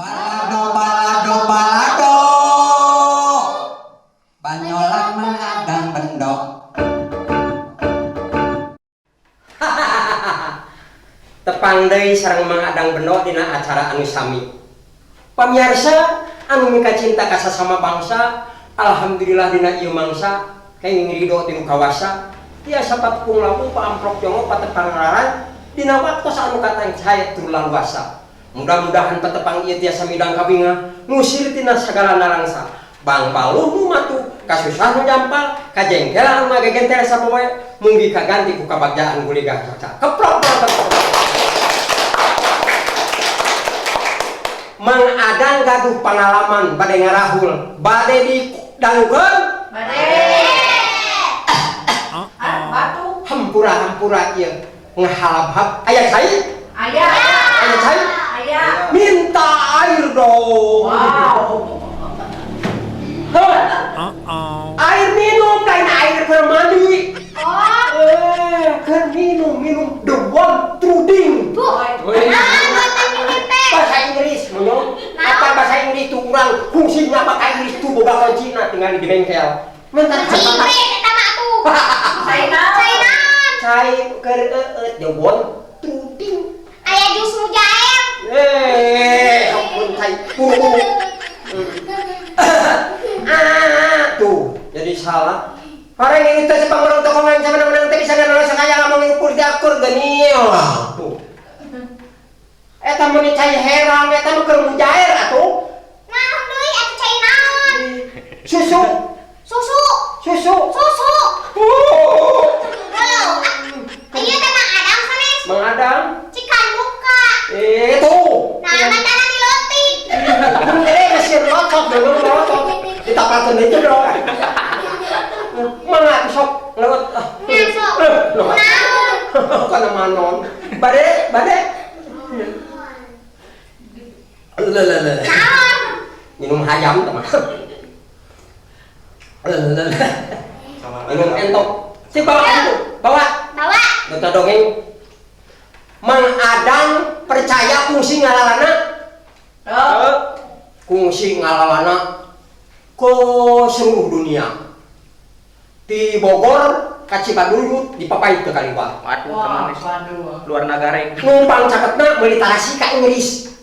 Balado balado balado, banyolan Mang Adang bendok. Tepang deui sareng Mang Adang Bendo dina acara anu sami. Pamiarsa anu mika cinta ka sasama bangsa, alhamdulillah dina ieu mangsa kenging ridho ti nu kawasa, tiasa patepung lawu paamprok jongo patepang raran dina waktos anu katang caya tur laluasa. Mudah-mudahan patepang ieu tiasa midang kabinga ngusir tina sagala narangsa. Bang baluh nu matu, kasusah nu jampal, kajengkel anu ngagegenter sapoe, munggi kaganti ku kabagjaan guligah caca. Keprok keprok. Mang Adang gaduh pangalaman bade ngarahul, bade didangukeun? Bade. Batu. Hampura-hampura ieu ngahalabhab. Aya cai? Aya. Aya cai? Aya. Minta air dong. Wow. Air minum lain air keur mandi. Oh. Keur minum, minum the one truding. Tuh. Bahasa Inggris, monyong. Apa bahasa Inggris tuh urang fungsinya pakai Inggris tuh boga kuncina tinggal di bengkel. Minta Kunci Inggris eta mah atuh. China. China. Cai keur eueut the one truding. Aya jus mujair. Ampun cai buru-buru. Ah, tuh jadi salah. Orang yang itu sepang orang tokongan sama menang teh bisa ngalolos sakaya ngomong ukur diakur geuning. Tuh. Eta mun cai herang eta mah keur mujair atuh. Naon deui atuh cai naon? Susu. Susu. Susu. Susu. Oh. Ieu teh Mang Adang sanes. Mang Adang. Cikan muka. Tuh. Nah, matana dilotik. Gede mesir locok, memang locok. Ditapalkeun deui dong. Mangga sok lewat. Masuk. Naon? Kana manon. Bade, bade. Lelelele. Naon? Minum hayam teman. Lelelele. Minum entok. Sik bawa itu, bawa. Bawa. Betul dongeng. Mang Adang percaya kungsi ngalalana? Oh. Kungsi ngalalana ke seluruh dunia. Di Bogor ka Cibaduyut dipapait ke Kaliwat. Waduh, Wah, kemana? waduh. Luar negara. Numpang caketna meuli tarasi ka Inggris.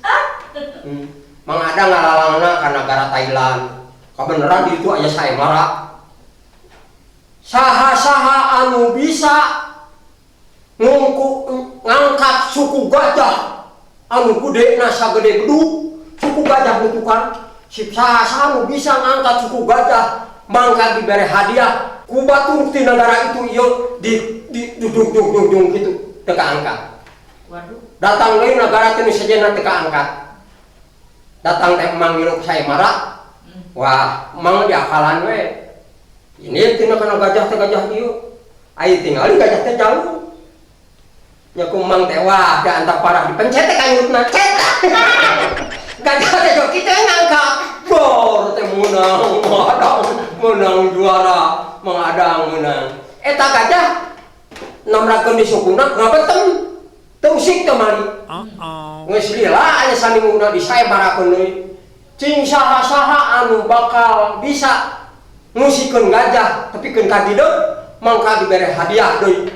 Mang Adang ngalalana ka negara Thailand. Kabeneran di itu aya saemara. Saha-saha anu bisa ngangkat suku gajah anu gede sagede bedug, suku gajah nu tukang. Saha-saha anu bisa ngangkat suku gajah mangka dibere hadiah ku batur ti negara itu ieu di dung dung dung dung kitu teu kaangkat. Waduh. Datang deui negara teh nu sejenna teu kaangkat. Datang teh Mang ngilu saemara. Wah, Mang diakalan we. Ini tina kana gajah teh gajah ieu. Ai tingali gajah teh jauh. Nya ku Mang teh wah da antap parah dipencet teh kanyutna cet. Gajah teh jauh kitu ngangkat. Bor teh meunang, Adang meunang juara, Mang Adang meunang. Eta gajah namrakeun di sukuna ngabetem. Teu usik teh mali. Geus lila aya saninguna disaebarakeun deui. Cing saha-saha anu bakal bisa ngusikeun gajah tepikeun ka dideuk mangka dibere hadiah deui.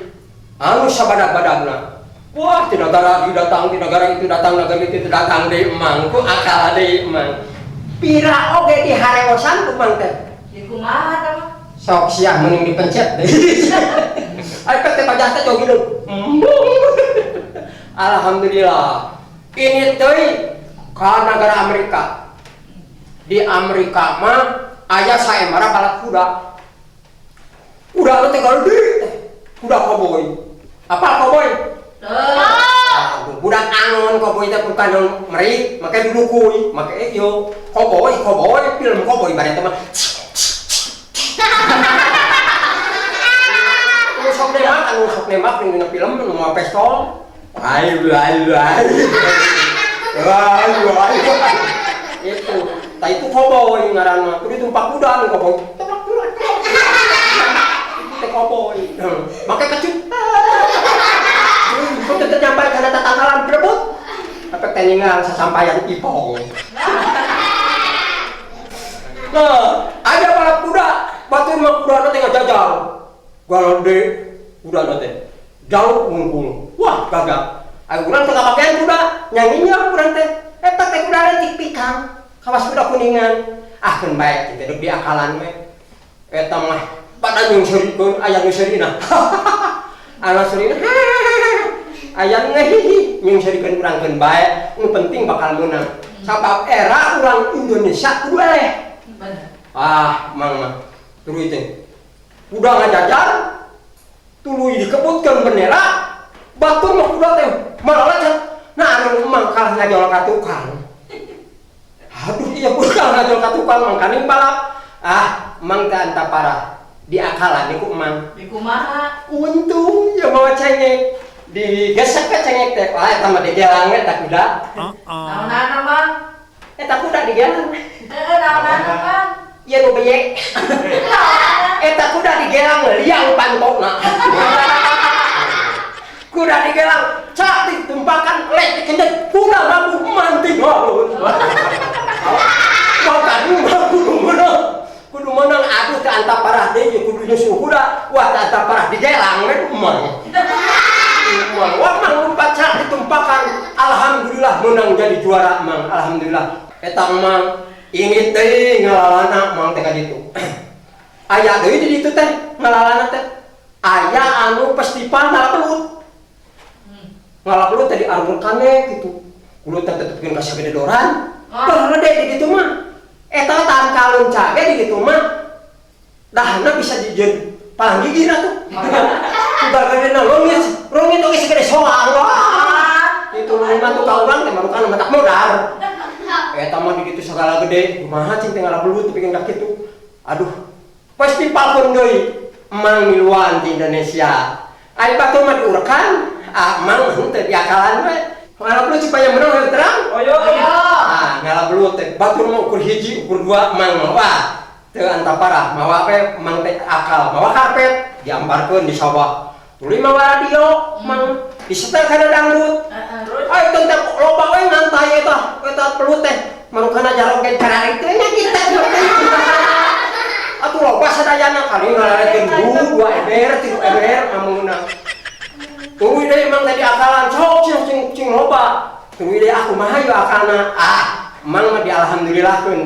Anu sabadag-badagna. Wah, ti nagara ieu datang, ti nagara itu datang, nagara itu datang deui emang ku akal deui emang. Pira oge dihareosan ku mang teh. Di kumaha tah mah? Sok siah mending dipencet deui. Ai teh gajah teh jauh hidup. Alhamdulillah. Ini teh ka negara Amerika. Di Amerika mah aya saemara balap kuda. Kuda teh gede teh. Kuda koboi. Apa koboi? Tuh. Budak angon koboi teh bukan yang meri, make dulukui, make ieu koboi, koboi film koboi bare teh mah. Anu sok nembak, anu sok nembak dina film nu mawa pistol. Ayo ayo ayo. Ayo ayo. Itu, tah itu koboi ngaranna. Kudu ditumpak kuda anu koboi. Itu teh koboi. Make kecut. Kok teu nyampai kana tatangkalan berebut. Apa teh ninggal sasampayan ipong. Nah, ada balap kuda, batur mah kuda teh ngajajar. Galede kuda teh. Jauh ngungkul. Wah, gagah. Ayo urang teh kabagian kuda, nyanyinya urang teh. Eta teh kuda leutik pikang, kawas kuda kuningan. Ah, keun bae teh deuk diakalan we. Eta mah pada nyungseurikeun aya nu seurina. Aya seurina. Aya ngehihi nyungseurikeun urang keun bae, nu penting bakal meunang. Sabab era urang Indonesia kudu eleh. Ah, mang mah tuluy teh. Kuda ngajajar, tuluy dikebutkeun bendera, batur mah kuda teh malalecet. Nah, anu emang kalah ngajol ka tukang. Aduh, iya kalah ngajol ka tukang mangkaning balap. Ah, emang teh anta parah. Diakalan ku emang. Di kumaha? Untung ya bawa cengek. Digesek ke cengek teh. Wah, eta mah digelang we eta kuda. Naonana mang? Eta kuda digelang. Heeh, naonana mang? Ieu nu beyek. Eta kuda digelang liang pantokna. Kuda digelang, cak ditumpakan lek dikenjet, kuda mampu manting halus. Bahkan kudu menang. Kudu menang aduh ke anta parah deui kudu nyusul kuda. Wah, teu anta parah digelang we emang. Emang wah mang lumpat cak ditumpakan. Alhamdulillah menang jadi juara emang. Alhamdulillah. Eta emang ingit deui ngalalana mang teh ka ditu. Aya deui di ditu teh ngalalana teh. Aya anu festival ngalapelut. Ngalapelut teh diarurkane kitu. Kudu teh tetepkeun ka sagede doran. Baheula di ditu mah. Eta tangkalun cage di ditu mah dahana bisa dijieun palang gigi atuh. Tugal gadena leungit, leungit oge sagede soang. Wah. Itu mah tuh ka urang teh marukan mah tak modar. Eta mah di ditu sagala gede, kumaha cing teh ngalapelut tepikeun ka kitu. Aduh. Festival pun deui emang miluan di Indonesia. Ai batur mah diurekan, ah emang henteu diakalan we. Ngalapelut supaya menang hayang terang. Ayo. Ah, ngalapelut teh batur mah ukur hiji, ukur dua emang mah. Wah, teu anta parah, mawa we emang teh akal, mawa karpet diamparkeun di sawah. Tuluy mawa radio, emang disetel kana dangdut. Ayo teh loba we ngantai eta, eta pelut teh. Marukana jarogen cara itu nya kita. Atuh loba sadayana kali ngalarekeun 2 ember, 3 ember amunna. Tuluy deui emang tadi akalan sok cing cing cing loba. Tuluy deui aku mah hayu akalna. Ah, emang mah dialhamdulillahkeun.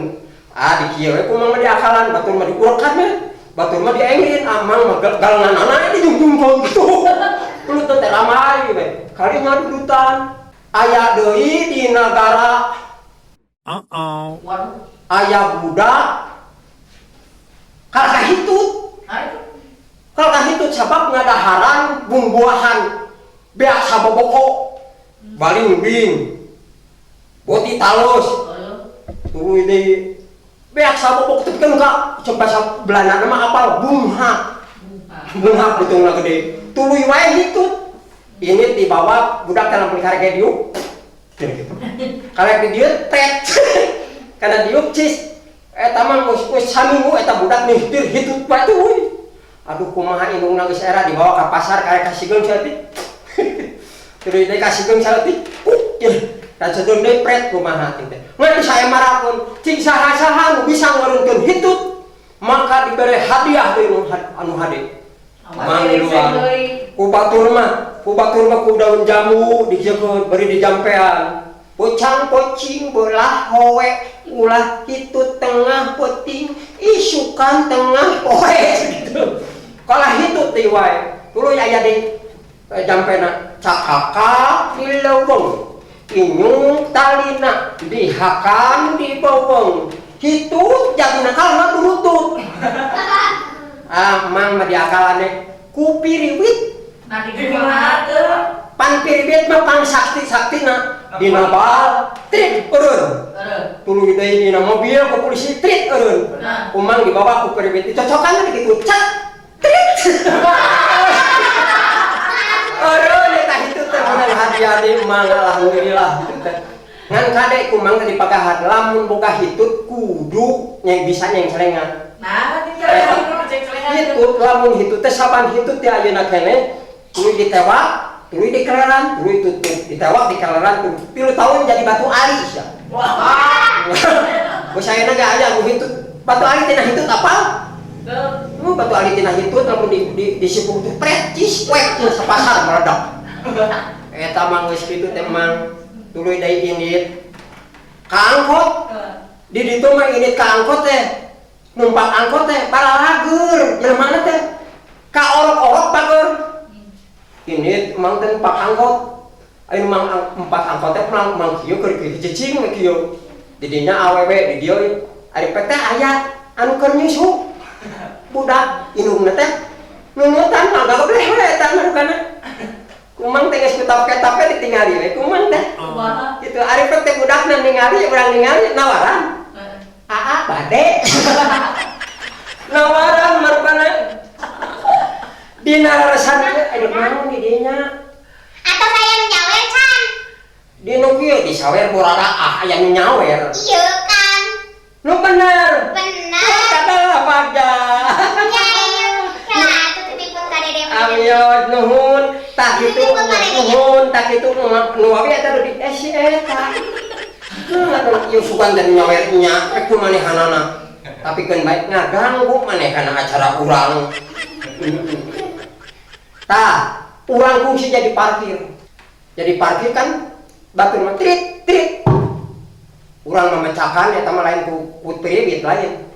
Ah, di kieu we ku mah diakalan, batur mah diurekan we. Batur mah diengrin, amang mah galenganana dijungjungkeun kitu. Pelut teh ramai we. Kali ngadudutan. Aya deui di nagara. Aya budak kalah hitut. Kalah hitut sabab ngadaharan bumbuahan beak saboboko balingbing boti talus tuluy deui beak saboboko teh kan ka cek basa Belanda mah apal bungha bungha betungna gede tuluy wae hitut. Ini dibawa budak dalam karek diuk gitu. Karek dieu tet kana diuk cis eta mah geus saminggu eta budak nihtir hitut wae tuluy. Aduh kumaha indungna geus era dibawa ka pasar karek kasigeun saeutik. Tuluy deui kasigeun saeutik. Dan sedeung deui pret kumaha teh. Ngan saemarakeun cing saha-saha nu bisa ngeureunkeun hitut maka dibere hadiah deui anu hade. Mangluan. Ku batur mah, ku daun jambu dijiekeun beri dijampean. Pocang pocing belah hoe ulah hitut tengah peuting isukan tengah poe gitu. Kalah hitut deui wae. Tuluy aya di jampena cakaka di leuweung. Inyung talina dihakan di beuweung. Hitut jadina kalah durutut. Ah, mang mah diakalane ku piriwit. Nah, di kumaha teu? Pan piriwit mah pang sakti-saktina dina bal trit eureun. Tuluy deui dina mobil ku polisi trit eureun. Umang dibawa ku piriwit dicocokan kitu cat trit. Eureun eta hitut teh menang hadiah deui mang alhamdulillah kitu teh. Ngan kade ku mang teh dipagahan lamun boga hitut kudu nya bisa nyengcelengan. Nah, hitut lamun hitut teh saban hitut teh ayeuna keneh kudu ditewak Tuluy dikeleran, tuluy tutup, ditewak dikeleran, tutup. 3 tahun jadi batu ali sia. Wah. Bos saya ge aya nu hitut. Batu ali tina hitut apa? Tuh. Nu batu ali tina hitut lamun di disipuk teh precis wek teh sapasar meledak. Eta mah geus kitu teh, Mang. Tuluy deui indit ka angkot. Di ditu mah indit ka angkot teh. Numpak angkot teh paralageur jelema teh. Ka orok-orok bager. Indit Mang teh numpak angkot. Ayo mang empat angkot teh mang mang kieu keur kieu cicing we kieu. Di dinya awewe di dieu ari teh aya anu keur nyusu. Budak indungna teh nunutan ngagableh we eta marukana. Kumang teh geus kutap-ketape ditingali we kumang teh. Kumaha? Gitu ari teh budakna ningali urang ningali nawaran. Aa bade. Nawaran marukana. Dina rarasan teh aya naon di dinya? Atau saya nu nyawer can. Di nu kieu disawer boraraah aya nu nyawer. Iya kan. Nu bener. Bener. Kata bagja. Ya iya. Lah atuh titipun ka Dede mah. Amio nuhun tah kitu nuhun tah kitu nu wawi eta di si eta. Heuh, ieu sugan teh nyawer nya rek ku manehanana. Tapi keun baik ngaganggu manehana acara urang. Tah, urang kungsi jadi parkir. Jadi parkir kan batur mah trit trit. Urang memecahkan eta mah lain ku tribit lain.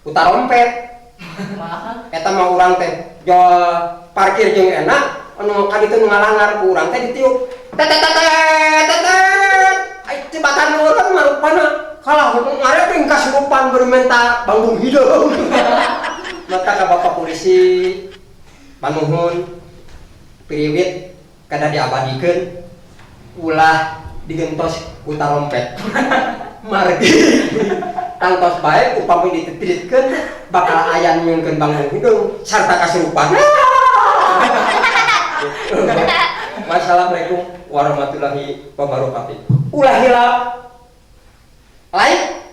Ku tarompet. Kumaha? Eta mah urang teh jual parkir jeung enak anu ka ditu nu ngalangar ku urang teh ditiup tet tet tet tet tet ai tibatan urang marupana kalah ngarebeng kasurupan bermenta banggung hideung mata ka bapak polisi panuhun piriwit kada diabadikeun ulah digentos ku tarompet margi tangtos bae upami dititritkeun bakal aya nyieunkeun banggung hideung sarta kasurupan. Wassalamualaikum warahmatullahi wabarakatuh. Ulah hilap like,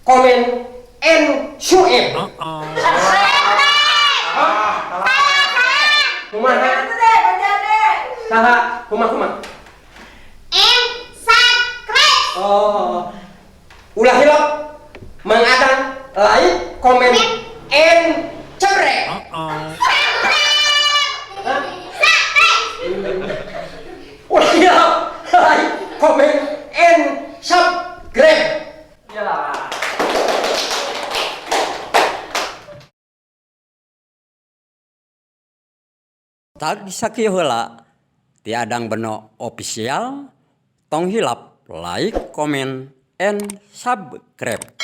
komen, and share. Kumaha? Itu deh, baca deh. Saha? Kumaha kumaha? M subscribe. Oh. Ulah hilap Mang Adang like, komen, and cebrek. Subscribe. Ulah hilap like, komen, and subscribe. Ya. Tag sakieu heula ti Adang Beno Official, tong hilap like, komen, and subscribe.